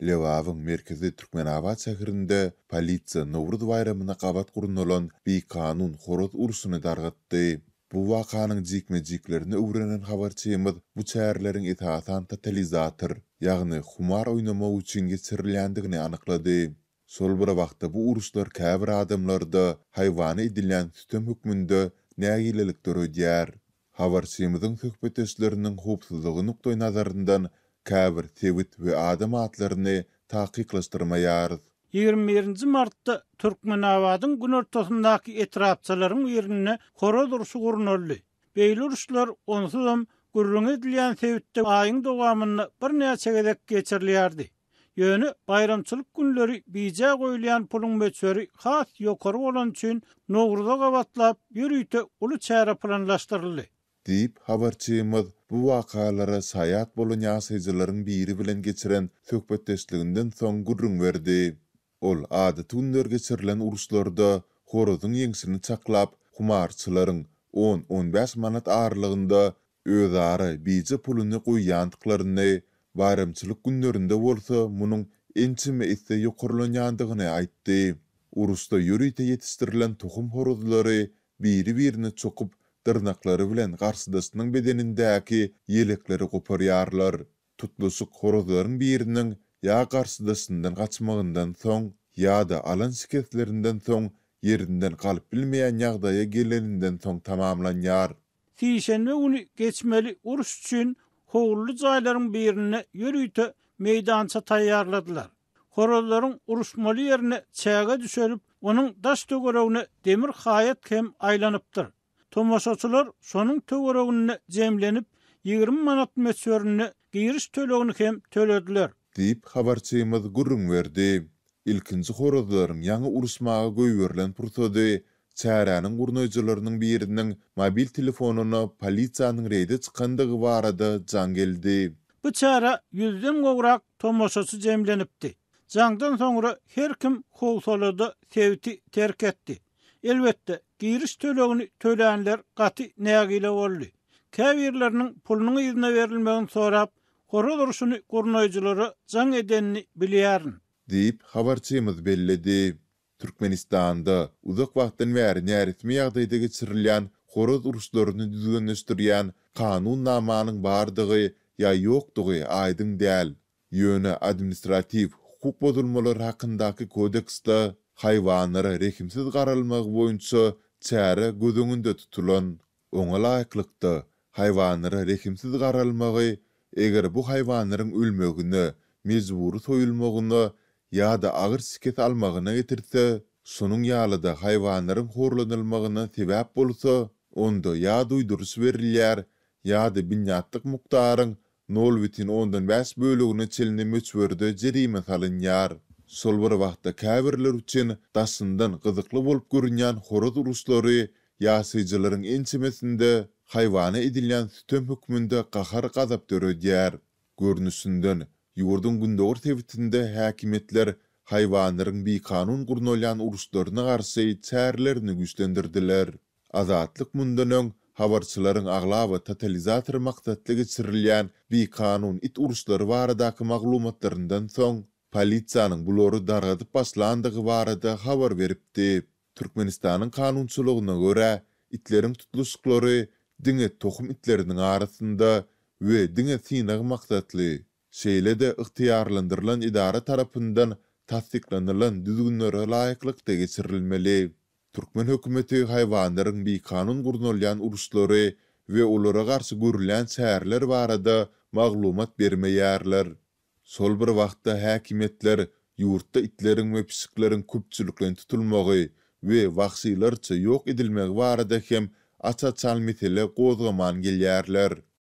Lebabyň merkezi Türkmenabat şäherinde polisiýa Nowruz baýramyna gabat gurnalan bikanun horaz urşuny dargatdy. Bu wakanyň jikme-jiklerini öwrenen habarçymyz bu çäreleriň esasan totalizator, ýagny humar oýnamak üçin geçirilýändigini anyklady. Şol bir wagtda bu uruşlar käbir adamlarda haýwana edilýän sütem hökmünde nägilelik döredýär. Habarçymyzyň söhbetdeşleriniň howpsuzlygy nukdaýnazaryndan käbir sebit we adam atlaryny takyklaşdyrmaýarys. 21-nji martda Türkmenabadyň günortasyndaky etrapçalaryň birinde horaz urşy gurnaldy. Beýle uruşlar onsuzam gürrüňi edilýän sebitde aýyň dowamynda birnäçe gezek geçirilýärdi. Ýöne baýramçylyk günleri bijä goýulýan puluň möçberi has ýokary bolany üçin Nowruza gabatlap ýörite uly çäre planlaşdyryldy. Diýip, habarçymyz bu wakalara şaýat bolan ýaşaýjylaryň biri bilen geçiren söhbetdeşliginden soň gürrüň berdi. Ol adaty günler geçirilen uruşlarda horazyň ýeňşini çaklap, humarçylaryň on-on bäş manat aralygynda özara bije puluny goýýandyklaryny, baýramçylyk günlerinde bolsa munuň ençeme esse ýokarlanýandygyny aýtdy. Uruşda ýörite ýetişdirilen tohum horazlary biri-birine çokup, dyrnaklary bilen garşydaşynyň bedenindäki ýelekleri goparýarlar. Tutluşyk horazlaryň biriniň ýa garşydaşyndan gaçmagyndan soň, ýa-da alan şikeslerinden soň ýerinden galyp bilmeýän ýagdaýa geleninden soň tamamlanýar. Sişenbe güni geçmeli uruş üçin howluly jaýlaryň birinde ýörite meýdança taýýarladylar. Horazlaryň uruşmaly ýerine çäge düşelip, onuň daş-töweregine demir haýat hem aýlanypdyr. Tomaşaçylar şonuň töwereginde jemlenip, 20 manat möçberinde giriş tölegini hem tölediler. Diýip, habarçymyz gürrüň berdi. Ilkinji horazlaryň ýaňy uruşmaga goýberilen pursady çäräniň gurnaýjylarynyň biriniň mobil telefonyna polisiýanyň reýde çykandygy barada jaň geldi. Bu çärä ýüzden gowrak tomaşaçy jemlenipdi. Jaňdan soňra her kim howsalada sebiti terk etdi. Elbetde, giriş tölegini tölänler gaty nägile boldy. Käbirleriniň pulunyň yzyna berilmegini sorap, Horaz urşuny gurnaýjylara jaň edenini bilýärin. Diýip, habarçymyz belledi. Türkmenistanda uzak wagtdan bäri näresmi ýagdaýda geçirilýän horaz uruşlaryny düzgünleşdirýän kanunnamanyň bardygy ýa ýokdugy aýdyň däl. Ýöne Administratiw hukuk bozulmalary hakyndaky kodeksde haýwanlara rehimsiz garalmagy boýunça çäre göz öňünde tutulan. Oňa laýyklykda, haýwanlara rehimsiz garalmagy, eger bu haýwanlaryň ölmegine, mejbury soýulmagyna ýa-da agyr şikes almagyna getirse, şonuň ýaly-da haýwanlaryň horlanylmagyna sebäp bolsa, onda ýa duýduryş berilýär, ýa-da binýatlyk mukdaryň nol bütin ondan bäş bölegine çenli möçberde jerime salynýar. Şol bir wagtda käbirler üçin daşyndan gyzykly bolup görünýän horaz uruşlary ýaşaýjylaryň ençemesinde haýwana edilýän sütem hökmünde gahar-gazap döredýär. Görnüşinden, ýurduň gündogar sebitinde häkimiýetler haýwanlaryň bikanun gurnalýan uruşlaryna garşy çärelerini güýçlendirdiler. Azatlyk mundan öň, habarçylaryň aglaba totalizator maksatly geçirilýän bikanun it uruşlary baradaky maglumatlaryndan soň, polisiýanyň bulary dargadyp başlandygy barada habar beripdi. Türkmenistanyň kanunçylygyna görä, itleriň tutluşyklary diňe tohum itleriniň arasynda we diňe synag maksatly, şeýle-de ygtyýarlandyrylan edara tarapyndan tassyklanylan düzgünlere laýyklykda geçirilmeli. Türkmen hökümeti haýwanlaryň bikanun gurnalýan uruşlary we olara garşy görülýän çäreler barada maglumat bermeýärler. Şol bir wagtda häkimiýetler ýurtda itleriň we pişikleriň köpçülikleýin tutulmagy we wagşylarça ýok edilmegi barada hem aç-açan mesele gozgaman gelýärler.